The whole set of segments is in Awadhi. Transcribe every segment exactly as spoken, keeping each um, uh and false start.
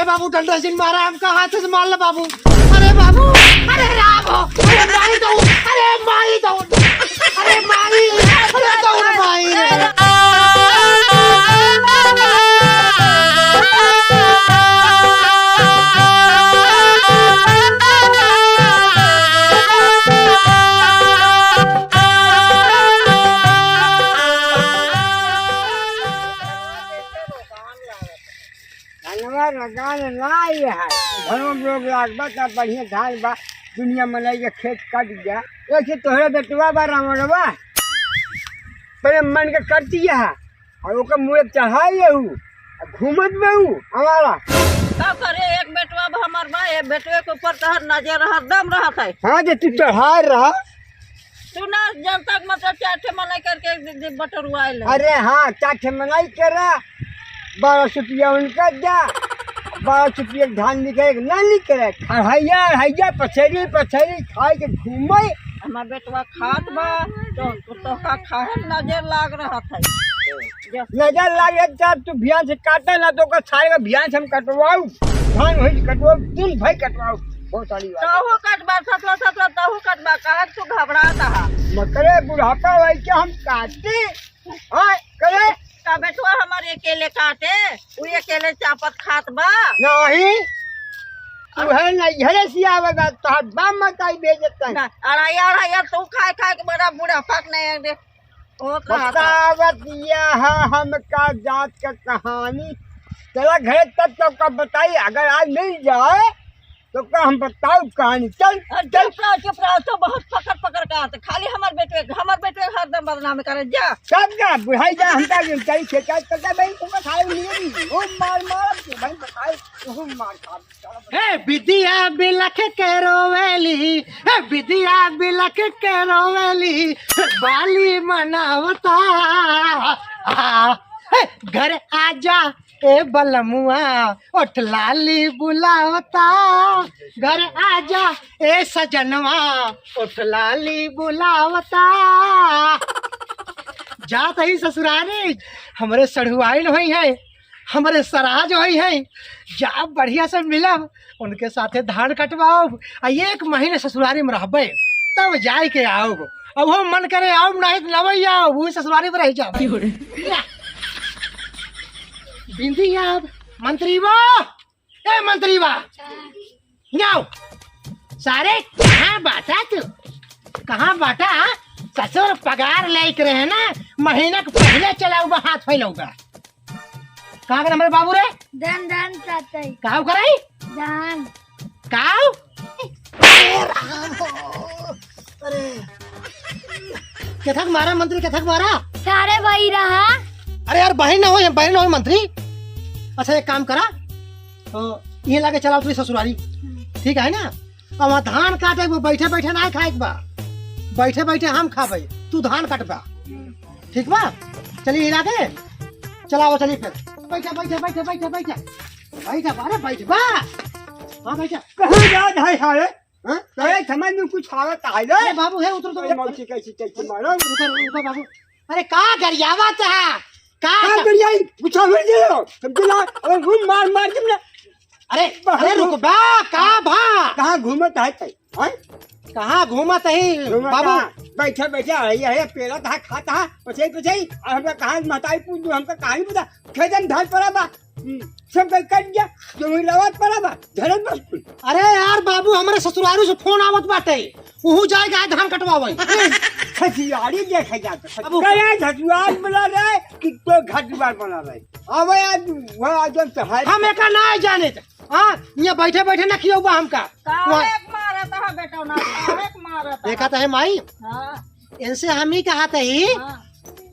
ए बाबू, डंडा से मारा, हमका हाथ से मार ले बाबू। अरे बाबू, अरे राम हो, अरे माई दो, अरे माई दो, अरे माई, अरे दो माई रे। धनवा लगान ना आए है। घरों में लोग लाग बा, तब बढ़िया धान बा, दुनिया मनई के खेत कट गया। वैसे तोहरे बेटवा बा रावणवा, पहले मन के कट गया है, और ओकर मुँह चढ़ाई है ऊ, आ घूमत बा ऊ हमारा। का करे, एक बेटवा बा हमार बा, एक बेटवे के ऊपर तोहर नजर हरदम रहत है। हाँ, जे तू चढ़ाए रहा। तू ना जब तक मतलब चार ठे मनई करके एक दिन, दिन बटोरवाए ले। अरे हाँ, चार ठे मनई करा, बारह सौ रुपया उनका दा, बारह सौ रुपया के धान निकले, ना निकले, खड़हैया, अढ़ैया, पछेरी, पछेरी खाए के घूमे। हमार बेटवा खात बा, तो, तो का खाए नजर लाग रहा था। नजर लाग रहा था, तू भियान से काटा ना, तो ओकर सारे का भियान से हम कटवाऊ, धान वही से कटवाऊ, दिन भर कटवाऊ, बहुत सारी बात। तहु कटबा, ससुर, ससुर, तहु कटबा, काहे तू घबरात हा? मकरे बुढ़ापा वही के हम काटी, हाँ, करे? का बेटवा हमार अकेले काटे, उ अकेले चापत खात बा। नहीं, तू है नहीं, घरे से आवे बा, तोहार बाप मताई भेजत है। ना, अढ़ाई, अढ़ाई, तू खाए, खाए के बड़ा बुढ़ापा के नहीं दे। ओ, कहा था। बतावत यह है हमका जात का कहानी। चला घरे तब तो का बताई, अगर आज मिल जाए, तो का हम बताऊ कहानी? चल, अरे चल। चुप रहो, चुप रहो, तो बहुत पकड़ पकड़ के आते। खाली हमार बेटवे, हमार बेटवे हरदम बदनाम करे, जा। सब जा, बुढ़ाई जा, हम का चल के क्या करता भाई, तुमको खाए मिलेगी। वो मार मार, तू भाई बताए, वो मार खा। हे बिदिया बिलख के रोवेली, हे बिदिया बिलख के रोवेली, बाली मनावता। आ, हे घर आजा, ए बलमुआ, ओठ लाली बुलावता, घर आजा, ए सजनवा, ओठ लाली बुलावता। जात ही ससुरारी, हमरे सढ़ुआइन होई है, हमरे सराज होई है, जा बढ़िया से मिलब, उनके साथे धान कटवाओ, आ एक महीने ससुरारी में रहबे, तब जाए के आओ। अब हम मन करे आओ, नहीं तो नवई आओ, वही ससुरारी में रह जाओ। बिंदिया, मंत्री बा, ए मंत्री बा, जाओ। सारे कहाँ बाटा तू? कहाँ बाटा? ससुर पगार लेके रहे ना, महीना के पहले चलाऊ बा, हाथ फैलाऊ बा। कहाँ गए हमारे बाबू रे? धन धन तातई। कहाँ करे? धान। काऊ? अरे राम हो। अरे। केथक मारा मंत्री, केथक मारा? सारे भाई रहा। अरे यार, बहिन ना हो, बहिन ना हो मंत्री। अच्छा, एक काम करा, तो ये लाके चलाओ तू ससुरारी, ठीक है ना? अब वहाँ धान काटे, वो बैठे बैठे ना खाए के बा, बैठे बैठे हम खाबे, तू धान कटबा, ठीक बा? चलिए, हिला के चलाओ, चलिए फिर। बैठा, बैठा, बैठा, बैठा, बैठा, बैठा, अरे बैठबा। हाँ, बैठा। कहाँ जा रहा है सारे? हाँ? अरे, समझ में कुछ आवत है रे? अरे बाबू, है, उतर, उतर, अरे, उतर। मौसी कैसी, कैसी मारो? उतर, उतर बाबू। अरे, का गरियावत है? का का स- गरियाई? पूछा हुए दे लो। समझ ला, अरे, घूम मार, मार के ना। अरे, बाबू। अरे, रुक बा, का भा? कहाँ घूमत है तै? हैं? कहाँ घूमत है, घूमत बाबू? है। बैठे, बैठे, है, है, पेलत है, खात है, पछे, पछे, और हमका कहाँ महताई पूछ दू, हमका कहाँ ही पता, खेतन धान पड़ा बा, हम्म, सब कट गया, जो ही लावत पड़ा बा, धरत बा। अरे यार बाबू, हमरे ससुरारू से फोन आवत बाटे, उहू जाएगा धान कटवावे। ससुरारी देखे जात। बाबू। कहे ससुराल बना रहे कि तो घर दुआर बना रहे। अब यार, वह आज तो है। हम एका ना जाने थे। हाँ, ये बैठे बैठे ना खियौबा हमका। काहे वह के मारत है बेटा ना, काहे के मारत है? देखा तो है माई। हाँ। इनसे हम ही कहा थे ही हाँ।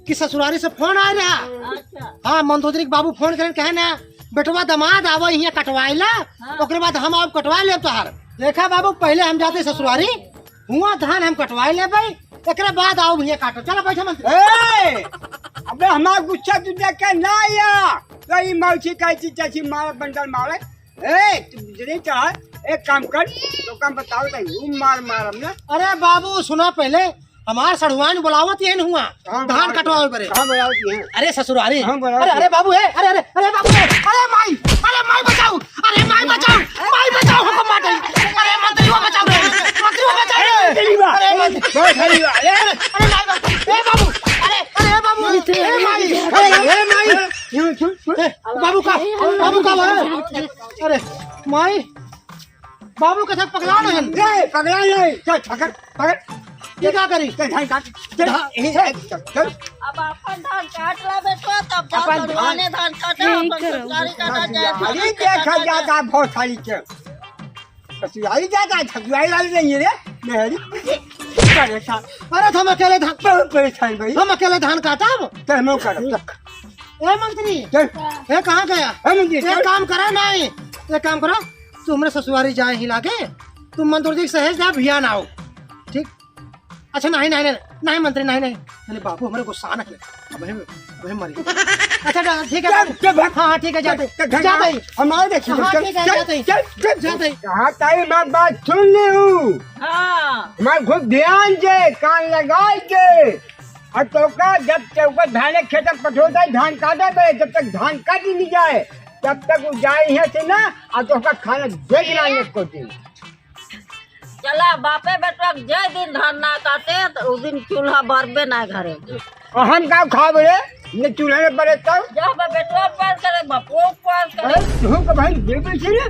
कि ससुरारी से फोन आ रहा। अच्छा। हाँ, मंदोदरी के बाबू फोन करें, कहे ना, "बेटवा दमाद आवा हियाँ कटवाए ला, हाँ। ओकरे बाद हम आउब कटवाए लेब तोहार।" देखा बाबू, पहले हम जाते ससुरारी, हुआ धान हम कटवाए लेबे, एकरे बाद आउब हियाँ काटो। चला बैठा मंत्री। ए, अबे हमार गुस्सा तू देख के ना आया, तो ई मौसी कहती चाची मारे बंडल मारे। ए, तू बिजली चाह, एक काम कर, तो काम बताओ तो यू मार मार हमने। अरे बाबू, सुना पहले, हमार सढ़ुआइन बोलावत यही हुआ। कहाँ धान बोलावत कटवावे हैं? बरे। कहाँ बोलावत हैं? अरे ससुरारी। कहाँ बोलावत अरे, हैं? अरे बाबू, ए, अरे, अरे, अरे बाबू, ए, अरे माई, अरे माई बचाओ, अरे माई बचाओ, माई बचाओ, हमको मार डाली। अरे मंत्री वो बचाओ रे, मंत्री वो बचाओ रे। अरे मंत्री, अरे, अरे माई बचाओ, ए बाबू, अरे, अरे बाबू, ए माई, अरे, ए माई। ए, बाबू का, बाबू का, अरे माई, बाबू के साथ पगला नहीं है। ए, पगला नहीं, चल, पकड़, पकड़। ये क्या करी? चल, धान काट, चल, धा- ए, ए, चल, चल। अब अपन धान काट ला बेटवा, तब जा अपन ससुरारी धान धान काटा, यही अपन करो। ससुरारी काटा जाए, अरे, देखा जाता बहुत सारी के। ससुरारी जाता, ससुरारी वाली नहीं है रे, मेहरी। परेशान। अरे, तो हम अकेले धान बहुत परेशान भाई। हम अकेले धान काटब? तो हम करब। ए मंत्री, चल। ए कहाँ गया? ए मंत्री, एक चल। काम करा नहीं, एक काम करा, तू हमरे ससुरारी जाए ही लागे, तू मंत्री जी के सहेज जा, भिया ना आओ, ठीक? अच्छा, नहीं, नहीं, नहीं, नहीं मंत्री, नहीं, नहीं, अरे बाबू, हमरे गुस्सा ना है, अब हम, अब हम मरी। अच्छा, डा-, ठीक है, चल, चल, भाग। हाँ, हाँ, ठीक है, जाते, चल, चल, जाते ही। हमारे देखिए, हाँ, चल, ठीक है, चल, जाते ही। चल, चल, जाते ही। कहाँ ताई मैं बात सुन ली हूँ। हाँ। मैं खूब ध्यान से, कान लगाए के। और तोका जब तोका धाने खेत में पठोता है, धान काटे बे, जब तक धान काट नहीं जाए, तब तक वो जाए यहाँ से ना, और तोका खाना दे गिराने को दे। चला, बापे बेटवा के जे दिन धान ना काटे, तो उस दिन चूल्हा बरबे ना घरे। और हम का खाब रे? ये चूल्हे में बरे तब? जा बा बेटवा उपवास करे, बापो उपवास करे। अरे, तू का भाई बिल्कुल छी रे।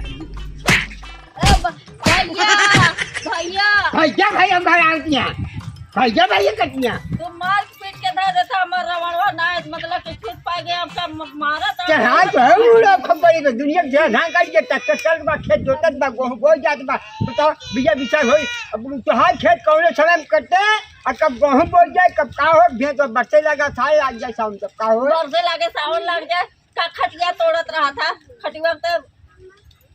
ए ब-, भैया, भैया। भैया, भाई, हम घर आती हैं। भैया, भैया, कटिया। तू मार पीट के धर देता, हमर रवणवा ना, मतलब कि छूट पाए गए, हमका म-, मारा था। चढ़ा जो है, उड़ा खबर है, दुनिया के जहाँ कहीं के ट्रैक्टर चल बा, खेत जोतत बा, गोहूँ बोई जात बा, बताओ, बिया बिसाई होई, अब तोहार खेत कौने समय में कटे, और कब गोहूँ बोई जाए, कब का हो, भें तो बरसे लगा, साल लाग जाए, सावन तक का हो। बरसे लागे, सावन लाग जाए, का खटिया तोड़त रहा था, खटिया तो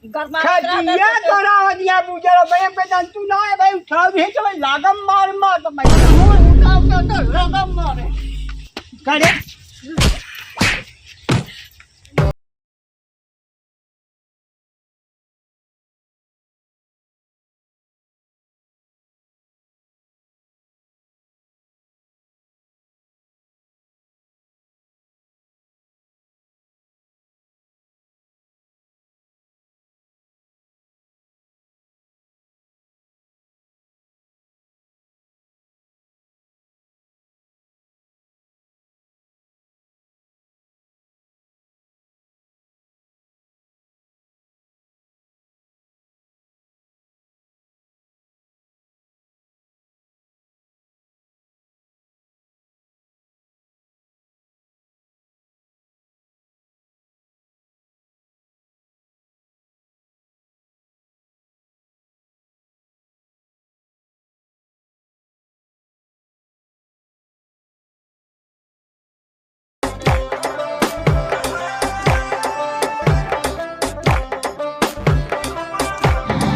गरमावत रहा था, खटिया तो तोड़ा हो दिया, बुझल, बे, बे, जान तू ना है, भाई, उठाओ, भें तो भाई, लागम मार, मार, तो भाई, उठाओ, उठाओ, तो लागम मारे। करे।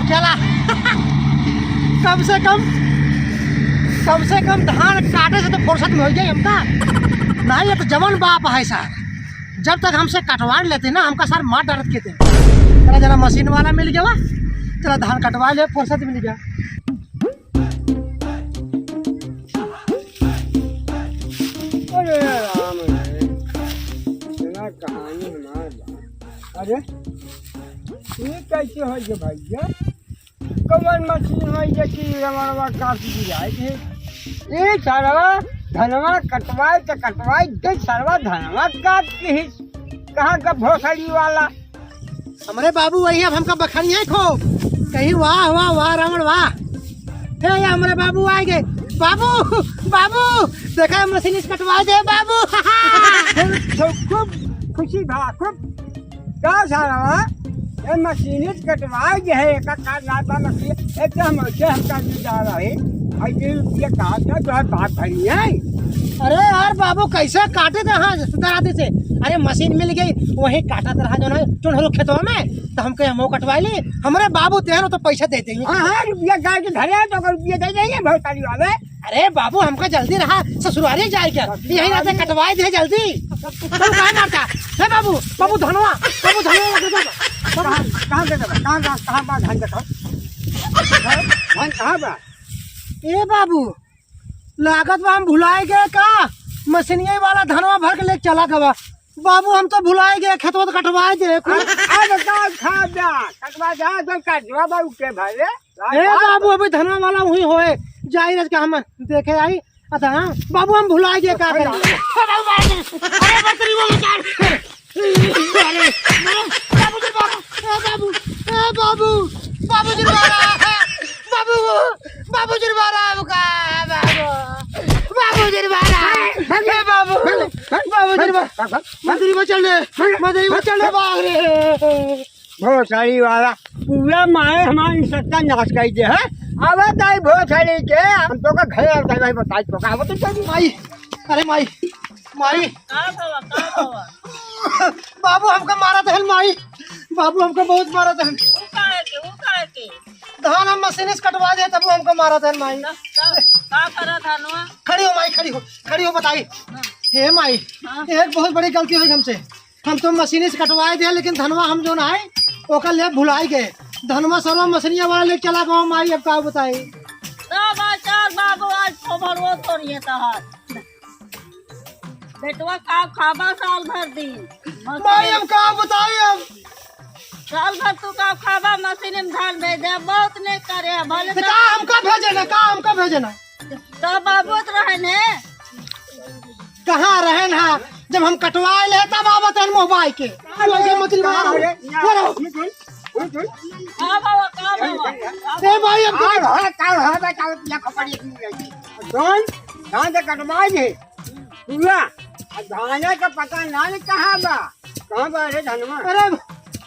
चला। कम से कम, कम से कम धान काटे से तो फुर्सत में हो जाए हमका। नहीं, ये तो जवन बाप है सार, जब तक हमसे कटवा लेते ना, हमका सार मार डालत के थे। चला, जरा मशीन वाला मिल गया, चला धान कटवा ले, फुर्सत मिल गया। अरे राम रे, इतना कहानी हमार बा। अरे, ये कैसे हो गया भैया? कवन मशीन है ये कि रमणवा काट दी जाए थे? ये सरवा धनवा कटवाए तो कटवाए, दे सरवा धनवा काट के ही। कहाँ का भोसड़ी वाला? हमरे बाबू वही अब हमका बखनिया खूब, कहीं वाह, वाह, वाह, रावण वाह। हे, ये हमरे बाबू आ गए। बाबू, बाबू, देखा मशीन इस कटवा दे बाबू। खूब खुशी भा, खूब का सारा, ए मशीन इस कटवा दे है, एक का लाता मशीन, एक तो हम ऐसे हमका दे जा रहे, और ये रुपया कहा था, जो है बात भरी है। अरे यार बाबू, कैसे काटे थे, हाँ, सुधार आते से। अरे मशीन मिल गई, वही काटा तरह जो है, चुन हलो खेतवा में, तो हम कहे, "हमो कटवाई ली।" हमरे बाबू तेहन हो तो पैसा दे देंगे। हाँ, हाँ, रुपया गाड़ के धरे हैं, तो अगर रुपया दे देंगे, बहुत सारी वाले। अरे बाबू, हमका जल्दी रहा, ससुरारी जाए क्या? यही रहते, कटवाई दे जल्दी। तू काहे मारता? हे बाबू, बाबू धनवा, बाबू धनवा लगे बाबा। कहाँ, कहाँ के बाबा? कहाँ, कहाँ, कहाँ बा धान के? धान कहाँ बा? ए बाबू, लागत बा हम भुलाए गए का? मशीनिया वाला धनवा भर के लेके चला गवा। बाबू, हम तो भुलाए गए, खेतवा तो कटवाए दे। अरे, अरे, का खा जा, कटवा जा, तो कटवा बाबू के भाई रे। ए बाबू, अभी धनवा वाला वही होए, जाई रज का हम देखे आई। अच्छा, हाँ, बाबू, हम भुलाए गए, का करी? अरे, बाबू, अरे, बकरी वो बेचार। अरे, अरे, बाबू जी, बाबू, ए, बाबू, ए, बाबू, बाबू जी, बाबा, बाबू, बाबू जी, बाबा, बाबू, बाबू जी, बाबा, ए, बाबू, बाबू जी, बाबा, मदरी बचल रे, मदरी बचल रे, बाप रे। भोसड़ी वाला, पूरा माए हमारी सत्यानाश कर दे है। अब ताई भोसड़ी के हम तो का घर आता भाई, बताई तो का, वो तो चली माई। अरे माई, माई। का बाबा, का बाबा? बाबू हमका मारा था माई, बाबू हमका बहुत मारा था। वो काहे के, वो काहे के? धान हम मशीन से कटवा दे, तब हमका मारा था माई। का, का, का करा था नुआ? खड़ी हो माई, खड़ी हो, खड़ी हो, बताई। हाँ। हे माई, हाँ। एक बहुत बड़ी गलती हुई हमसे। हम तो मशीन से कटवाए दे, लेकिन धनवा हम जो ना है, ओकर ले भुलाई गए। धनवा सरवा मशीनिया वाला लेके चला गवा माई, अब का बताई? ना बाचार बाबू, आज खबर वो थोड़ी है तहार। बेटवा का खाबा साल भर दिन? माई, हम का बताई अब? साल भर तू का खाबा, मशीन में धान भेज दे, बहुत नहीं करे, भले तो का हमका भेजे ना, का हमका भेजे ना? तो बाबू तो रहे ने। कहाँ रहे ना? जब हम कटवाए ले तब आवत हन मोबाइल के। तू ऐसे मत लगा। अरे, अरे। का बाबा, का बाबा? ए भाई, हम का हो, का हो, बे, का हो, या खपड़ी की नहीं। धान, धान तो कटवाए दे। पूरा। आ धाने का पता ना नहीं कहाँ बा। कहाँ बा रे धनवा? अरे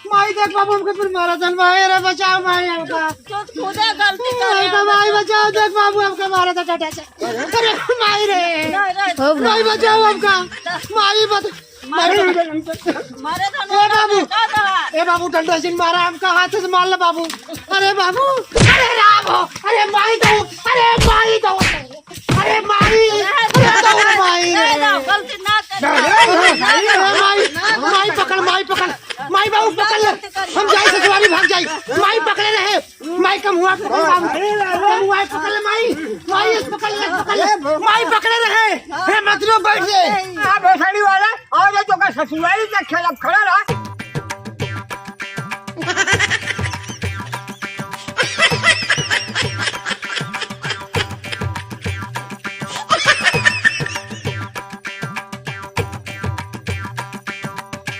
माई देख बाबू हमके फिर मारा धन भाई, अरे बचाओ माई हमका। जो खुदे गलती करे अरे तो माई बचाओ, देख बाबू हमका मारा था टाटा से। अरे माई रे। नहीं, नहीं। माई बचाओ हमका। माई बच-, मारे मारे तो ए बाबू। का था? ए बाबू डंडा से मारा हमका, हाथ से मार ले बाबू। अरे बाबू। अरे राम हो। अरे माई दो। अरे माई दो। अरे माई, अरे दौड़ माई रे। ना, ना, गलती ना कर। अरे माई, माई पकड़, माई पकड़, माई बाबू पकड़ ले। हम जाई ससुरारी भाग जाई। माई पकड़े रहे, माई कम हुआ पकड़ बाबू। कम हुआ पकड़ ले माई, माई इस पकड़ ले, पकड़ ले। माई पकड़े रहे। हे मजनू बैठ ले। आ भोसड़ी वाला, और ये तो का ससुरारी का खेल अब खड़ा रहा।